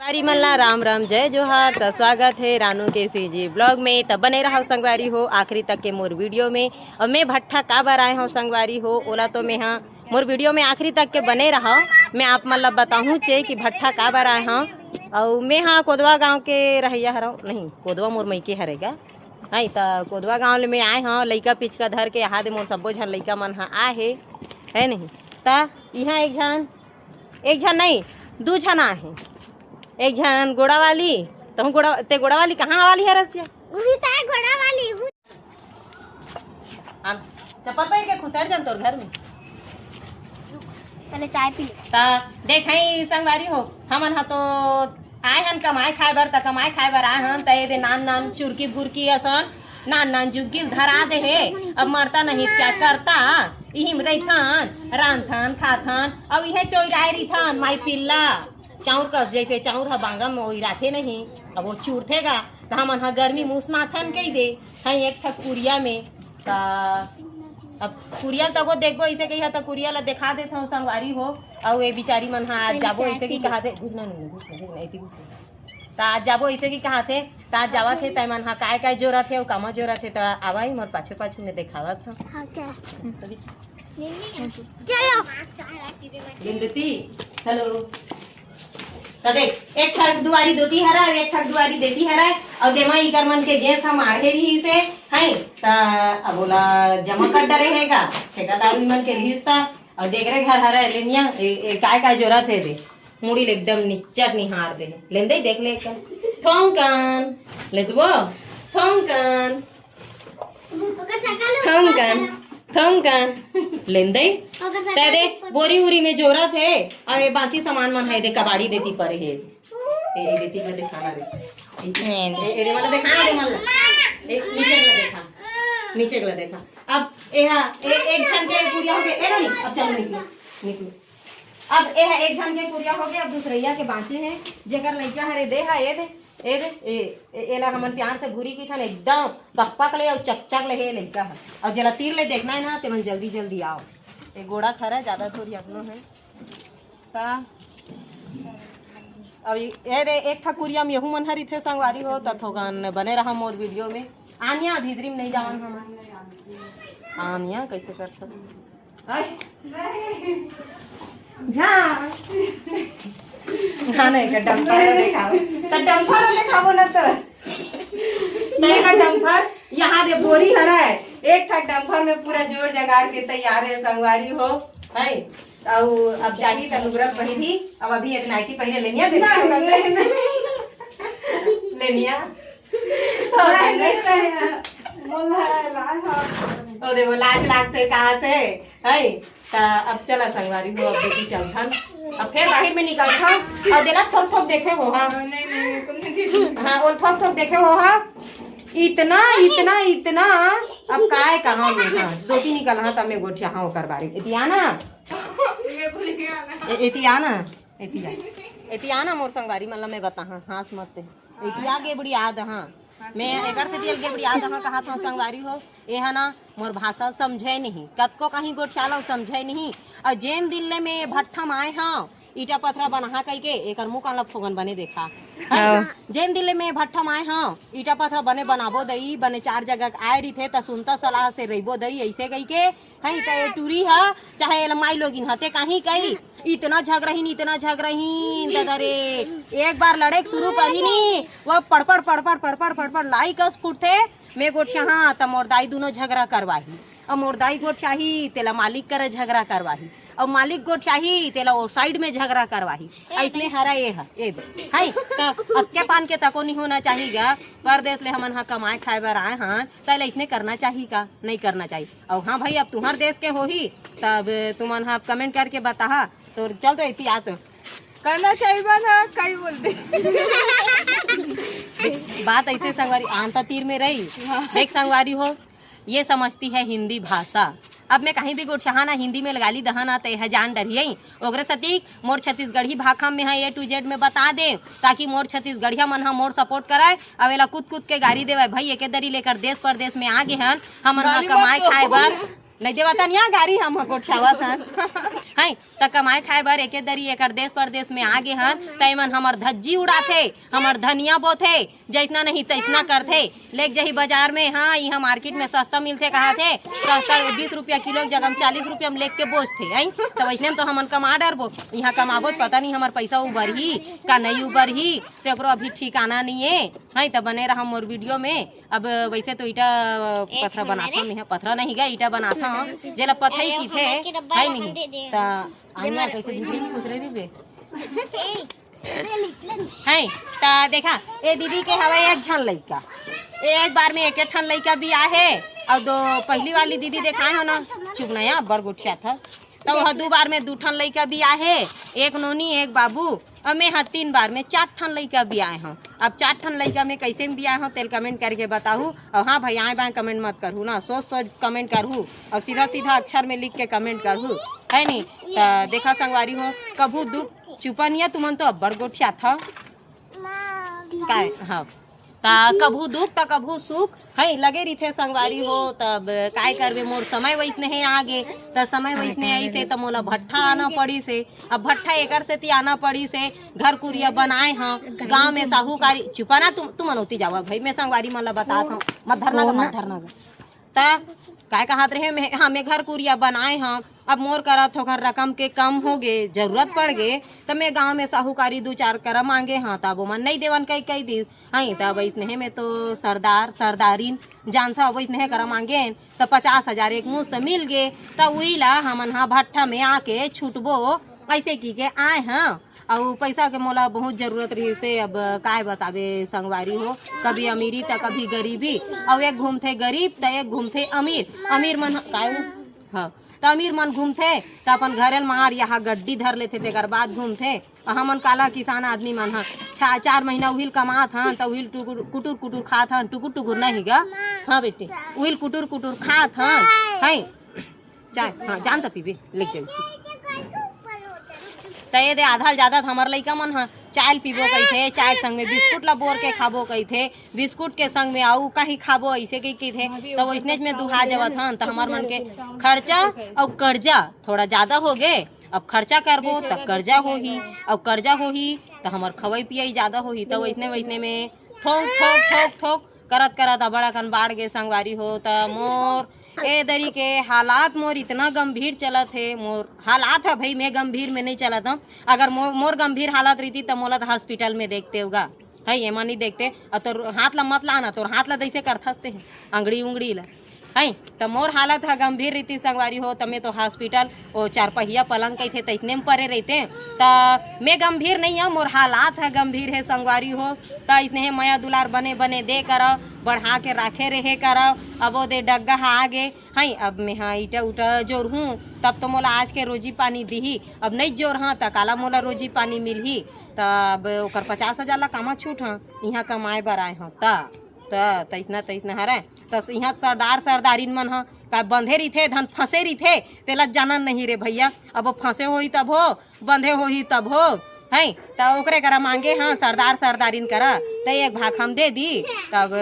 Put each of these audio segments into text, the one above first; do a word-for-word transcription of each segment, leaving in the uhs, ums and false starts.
संगवारी मन ला राम राम, जय जोहार। त स्वागत हे रानू के सीजी ब्लॉग में। त बने रहव संगवारी हो आखिरी तक के मोर वीडियो में। अउ मैं भट्ठा काबर आए हव संगवारी हो, ओला तो मैं हा मोर वीडियो में आखिरी तक के बने रहव। मैं आप मन ला बताहूँ चे कि भट्ठा काबर आए हव। अउ मैं हा कोदवा गांव के रहइया हरव, नहीं, कोदवा मोर मइके हरे गा। हाई, त कोदवा गांव ले मैं आए हव, लइका पिचका धर के। यहाँ दे मोर सब्बो झन लइका मन हा आए हे, है नहीं? त इहाँ एक झन, एक झन नहीं, दू झन आए हे। एक झन गोड़ा वाली, तहूँ गोड़ा, ते गोड़ा वाली कहाँ वाली हरस या? उही ताय गोड़ा वाली, उही। आन, चप्पल पहिर के खुसर जन तोर घर में। पहले चाय पी ले। त देखई संगवारी हो, हमन ह तो आए हन कमाए खाए बर, त कमाए खाए बर आए हन, त ये दे नान नान चुरकी भुरकी असन, नान नान जुग्गी ल धरा दे हे। अब मरता नहीं क्या करता, इही में रहिथन, रांधथन, खाथन, अउ इहे चोइराए रहिथन, माई पिल्ला। चाउर कस, जैसे चाउर ह बांगा में ओइराथे नहीं, अब वो चुरथे गा, त हमन ह गर्मी मुसनाथन कहि दे, हई एक ठक कुरिया में। त अब कुरिया ल तको देखबो, अइसे कहिया त कुरिया ल देखा देथव संगवारी हो। अउ ए बिचारी मन ह आज जाबो, अइसे कि कहाथे, घुसना नहीं, घुसना, घुसना, ऐसे घुसना। त आज जाबो, अइसे कि कहाथे, त आज जावत हे, तै मन ह काय काय जोरत हे, अउ कामा जोरत हे, त आवा ही मोर पाछू पाछू में देखावत हव। हाँ, क्या? तभी। चलो। बिंदती, हेलो। त देख, एक ठक दुआरी दोती हरय, एक ठक दुआरी देती हरय, अउ देमा इकर मन के गैस ह माढ़े रिहिस हे, हई, त अब ओला जमा कर डरे हे गा, ठेकेदार मन के रिहिस त, अउ देख रे घर हरय, लेनिया, ए, ए, काय काय जोरत हे दे, मुड़ी ले एकदम निच्चट निहार दे, लेन दे, देख ले एक कन, थोंकन, लेतबो, थोंकन। ओकर शकल थोंकन, थोंकन। लेन दे। ओकर शकल तै दे, ऊपर बोरी उरी में जोरत हे, अउ ये बाकी सामान मन हे दे, कबाड़ी देती परे हे। ए, ए, देती ला देखाना रे। ए, ए, ए, दे, मतलब देखाना दे, मतलब। ए, नीचे ला देखा। नीचे ला देखा। अब, ए, हाँ, ए, एक झन के कुरिया हो गे। ए, नहीं, अब चलो निकलो, निकलो। अब ए ह एक झन के कुरिया हो गे, अब दूसरइया के बाँचे हे, जेकर लइका हरे दे ह, ए दे, ए दे, ए, ए, एला हमन प्यार से भूरी किथन, एकदम पकपक ले अउ चकचक ले हे लइका ह। अउ जेला तीर ले देखना हे ना, तेमन जल्दी जल्दी आव। ए गोड़ा खरा जादा थोरी अकनो हे। त अब ए दे, एक ठा कुरिया में यहू मन हर इथे संगवारी हो, त थोकन बने रहा मोर वीडियो में। आनिया, भीतरी में नहीं जावन हमन। आनिया, कैसे करथन? हाय। जा। खाना एक डंपर ला देखाओ। त डंपर ला देखाओ ना त। त एक डंपर यहाँ दे बोरी हरय। एक ठक डंपर में पूरा जोर जगार के तैयार हे संगवारी हो। है। अउ अब जाही त लुगरा पहिरी। अब अभी एक नाइटी पहिरे लेनिया दे। लेनिया। नहीं, नहीं, नहीं, बोल रहा है, लाज है। ओ दे, वो लाज लागथे, कहाथे, है? त अब चला संगवारी हो, अब देखी चलथन। अब फेर बाहिर में निकलथन, अउ देला थोक थोक देखे हो, हाँ। नहीं, नहीं, मेरे को नहीं देखना। हाँ, वो थोक थोक देखे हो, हाँ। इतना, इतना, इतना, अब काय कहाँ में, हाँ, दोती निकल, हाँ, तब मैं गोठिया, हाँ, ओकर बारे। एती आना। मेरे को नहीं आना। ए-, एती आना, एती आ। एती आना, मोर संगवारी मन ला मैं बताहा, हाँस मत ते। एती आ गेबड़ी आद, हाँ। मैं एकर सेती एल गेबड़ी आद, हाँ, कहात हूँ संगवारी हो। ए हा ना मोर भाषा समझे नहीं, कतको कहीं गोठियाला समझे नहीं। अउ जेन दिन ले मैं भट्ठा म आए हव, ईटा पथरा बनाहा कहिके, एकर मुँह कान ला फोगन बने देखा। हाँ। जेन दिन ले मैं भट्ठा म आए हव, ईटा पथरा बने बनाबो दई, बने चार जगह आए रहिथे, त सुनता सलाह से रहिबो दई, अइसे कहिके। हई त ए टूरी ह, चाहे एला माई लोगिन ह, ते काहीं कही, इतना झगरहीन, इतना झगरहीन, दादा रे। एक बार लड़े के शुरू करही नी, वो पड़पड़, पड़पड़, पड़पड़, पड़पड़, लाई कस फूटथे। मैं गोठियाहा, त मोर दाई दुनो झगरा करवाही। अउ मोर दाई गोठियाही, तेला मालिक करा झगरा करवाही। अउ मालिक गोठियाही, तेला ओ साइड में झगरा करवाही। अइसने हरा ए ह, ए दे। हई, त अक्के पान के तको नी होना चाही गा। परदेस ले हमन ह कमाए खाए बर आए हन, त एला अइसने करना चाही का? नहीं करना चाही। अउ हाँ भाई, अब तुहर देस के होही, तब तुमन ह comment करके बताहा। तो चल तो एती आ तो। करना चाहिए बा ना, कई बोलते। देख, बात अइसे संगवारी, आन त तीर में रही। हाँ। देख संगवारी हो, ये समझती है हिंदी भाषा। अब मैं कहीं भी गोठियाहा ना, हिंदी में गाली दहा ना, त ए ह जान डरही। ओकरे सेती मोर छत्तीसगढ़ी भाखा में ह A to Z में बता दे, ताकि मोर छत्तीसगढ़िया मन ह मोर support करय, अउ एला कूद कूद के गारी देवय। भाई, एके दरी ले एकर देश परदेश में आ गे हन, हमन ह गाली मत कमाए दो। खाए बर। नहीं देवतन या गारी हम ह गोठियावत हन। हैं, त कमाए खाए बर एके दरी एकर देश परदेश में आ गे हन, त एमन हमर धज्जी उड़ाथे, हमर धनिया बोथे, जैसना नहीं तैसना करथे। लेके जाही बाजार में, हाँ, इहाँ मार्केट में सस्ता मिलथे कहाथे, सस्ता बीस रुपया किलो के जगह में चालीस रुपया में लेके बोचथे, हैं? त वैसने में तो हमन कमा डरबो, इहाँ कमाबो त पता नहीं हमर पैसा उबरही का नहीं उबरही, तेकरो अभी ठिकाना नहीं है। हैं, त बने रहा मोर वीडियो में। अब वैसे तो ईटा पथरा बनाथन, मैं पथरा नहीं गा, ईटा बनाथन, जेला पथई किथे, है नहीं? त आनिया कैसे भितरी में खुसरे रहिबे। हैं, त देखा, ए दीदी के हवय एक झन लइका, एक बार में एक ठन लइका भी आहे, अउ दो पहली वाली दीदी देखाए हो ना, चुप ना या, बड़ गोठियाथा। त वह दू बार में दू ठन लइका भी आहे, एक नोनी, एक बाबू, अउ मैं ह तीन बार में चार ठन लइका भी आए हूँ। अब चार ठन लइका में कैसे में भी आए हूँ, तेल कमेंट करके बताहू। अउ हाँ भाई, आए बाए कमेंट मत करहू ना, सोच सोच कमेंट करहू, अउ सीधा सीधा अक्षर में लिख के कमेंट करहू, है नी? त देखा संगवारी हो, कभू दुख चुपा निया, तुमन तो अब्बड़ गोठियाथा। काय? हाँ। त कभू दुख त कभू सुख, है, लगे रहिथे संगवारी हो। तब काय करबे, मोर समय वैसने हे आगे, त समय वैसने आइस हे, त मोला भट्ठा आना पड़िस हे। अब भट्ठा एकर सेती आना पड़िस हे, घर कुरिया बनाए हं, गाँव में साहूकारी, चुपा ना, तुम, तुम मनोती जावा भाई, मैं संगवारी मन ला बतात हूँ, मत धरना गा, मत धरना गा। त काय कहत रहे, मैं, हाँ, मैं घर कुरिया बनाए हं, अब मोर करा थोकन रकम के कम हो गे, जरूरत पड़ गे, त मैं गांव में साहूकारी दू चार करा मांगे हं, तब ओमन नइ देवन कही, कही दिस। हई, तब अइसने में तो सरदार, सरदारिन जानथा, अब अइसने करा मांगेन, त पचास हजार एक मुश्त मिल गे, त उही ला हमन ह भट्ठा में आके छुटबो, अइसे की के आए हं। अउ पैसा के मोला बहुत जरूरत रहिस हे। अब काय बताबे संगवारी हो, कभी अमीरी त कभी गरीबी, अउ एक घूमथे गरीब त एक घूमथे अमीर। अमीर मन ह-, काय हो? हाँ, त अमीर मन घूमथे त अपन घरे ल मार यहाँ गड्डी धर लेथे, तेकर बाद घूमथे। अउ हमन काला किसान आदमी मन ह छा-, चार महीना उहिल कमात हन त उहिल टुकुर, कुटुर कुटुर खात हन, टुकुर टुकुर नहीं गा, हाँ बेटी, उहिल कुटुर कुटुर खात हन, हैं? चाय, हाँ, जान त पीबे, लेके जाबे। त ये दे आधा ले जादा त हमर लइका मन ह चाय ल पीबो कहिथे, चाय के संग में बिस्कुट ल बोर के खाबो कहिथे, बिस्कुट के संग में अउ कहीं खाबो अइसे कही कहिथे, त वइसनेच में दुहा जावत हन। त हमर मन के खर्चा अउ कर्जा थोड़ा जादा हो गे, अब खर्चा करबो त कर्जा होही, अउ कर्जा होही त हमर खवई पियई जादा होही, त वइसने वइसने में थोक थोक थोक थोक करत करत अबड़ अकन बाढ़ गे संगवारी हो। त मोर ए दरी के हालात मोर इतना गंभीर चलत हे, मोर हालात ह भई, मैं गंभीर में नहीं चलत हूँ। अगर मो-, मोर गंभीर हालत रहिती त मोला त हॉस्पिटल में देखते होगा, है, एमा नहीं देखते। अउ तोर हाथ ला मत लाना, तोर हाथ ला तइसे करथस ते अंगड़ी उंगड़ी ला, है। त मोर हालत ह गंभीर रहिती संगवारी हो, त मैं तो हॉस्पिटल ओ चारपहिया पलंग कहिथे, तइसने में परे रहिते। त मैं गंभीर नहीं हूँ, मोर हालात ह गंभीर हे संगवारी हो। त इतने हे मया दुलार बने बने दे करव, बढ़ा के राखे रहे करव। अब ओ दे डग्गा ह आ गे, हई, अब मैं ह ईटा उटा जोरहूँ, तब तो मोला आज के रोजी पानी दिही। अब नहीं जोरहूँ, त काला मोला रोजी पानी मिलही? त अब ओकर पचास हजार ला कामा छूट हूँ, इहाँ कमाए बर आए हूँ, त, त, तइसना, तइसना हरय। त इहाँ सरदार सरदारिन मन ह का बंधे रहिथे, धन फंसे रहिथे, तेला जानन नहीं रे भैया। अब वो फंसे होही तब हो, बंधे होही तब हो, हैं? त ओकरे करा मांगे हन सरदार सरदारिन करा, त एक भाग हम दे दी। तब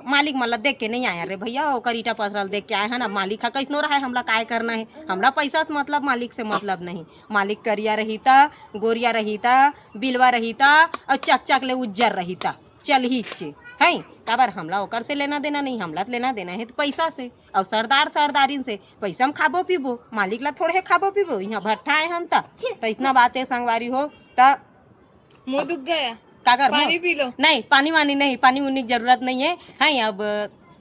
मालिक मन ला देख के नहीं आए हन रे भैया, ओकर ईटा पथरा ल देख के आए हन। अब मालिक ह कइसनो रहय, हमला काय करना हे? हमला पैसा से मतलब, मालिक से मतलब नहीं। मालिक करिया रही त, गोरिया रही त, बिलवा रही त, अउ चकचक ले उज्जर रही त चलही चे, हैं? काबर हमला ओकर से लेना देना नहीं, हमला त लेना देना हे त पैसा से, अउ सरदार सरदारिन से। पैसा में खाबो पीबो, मालिक ला थोड़े खाबो पीबो, इहाँ भट्ठा आए हन त। त अइसना बात हे संगवारी हो, त मोर दुख गया। काकर पानी मोर? P low. नहीं, पानी वानी नहीं, पानी उनी के जरूरत नहीं है। हैं, अब,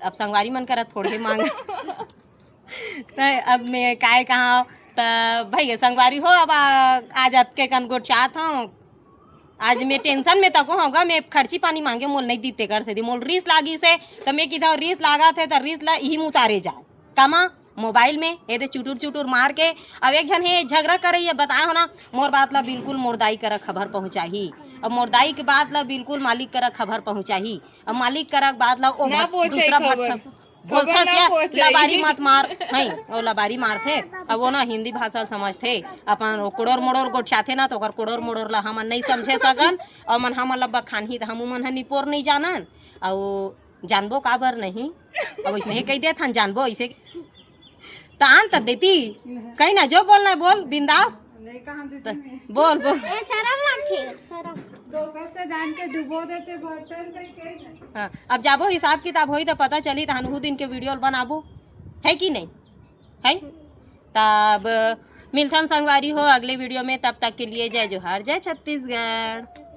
अब संगवारी मन करा थोड़े मांग। नहीं, अब मैं काय कहा, त भैया संगवारी हो, अब आ, आज अतके कन गोठियात हूँ। आज मैं टेंशन में तको हूँ गा, मैं खर्ची पानी मांगे, मोल नहीं दीते कर से दी, मोल रीस लागिस हे, त मैं किधर रीस लागत हे, त रीस ला इही में उतारे जाए। कामा? मोबाइल में, एदे चुटुर चुटुर मार के। अब एक झन हे झगड़ा करइया, बताए हो ना, मोर बात ला बिल्कुल मोर दाई करा खबर पहुँचाही। अब मोर दाई के बात ला बिल्कुल मालिक करा खबर पहुँचाही। अब मालिक करा बात ला ओ ना भट-, पहुँचाही दूसरा खबर। भट्ठा खबर बोलथस ना या, पहुँचाही। लबारी मत मार, हैं, ओ लबारी मारथे। अब वो ना हिंदी भाषा समझथे, अपन ओ कोड़ोर मोड़ोर गोठियाथे ना, त ओकर कोड़ोर मोड़ोर ला हमन नहीं समझे सकन। अउ मन हमन ला बखानही त हमू मन ह निपोर नहीं जानन, अउ जानबो काबर नहीं। अब इसने कही देथन, जानबो इसे। त आन त देती। कहीं ना, जो बोलना है बोल, बिंदास। बोल बोल। ए, शरम लागथे, शरम। हाँ, अब जाबो, हिसाब किताब होई त पता चली, तहन उहू दिन के वीडियो बनाबो, है कि नहीं? है। तब मिलथन संगवारी हो अगले वीडियो में, तब तक के लिए जय जोहार, जय छत्तीसगढ़।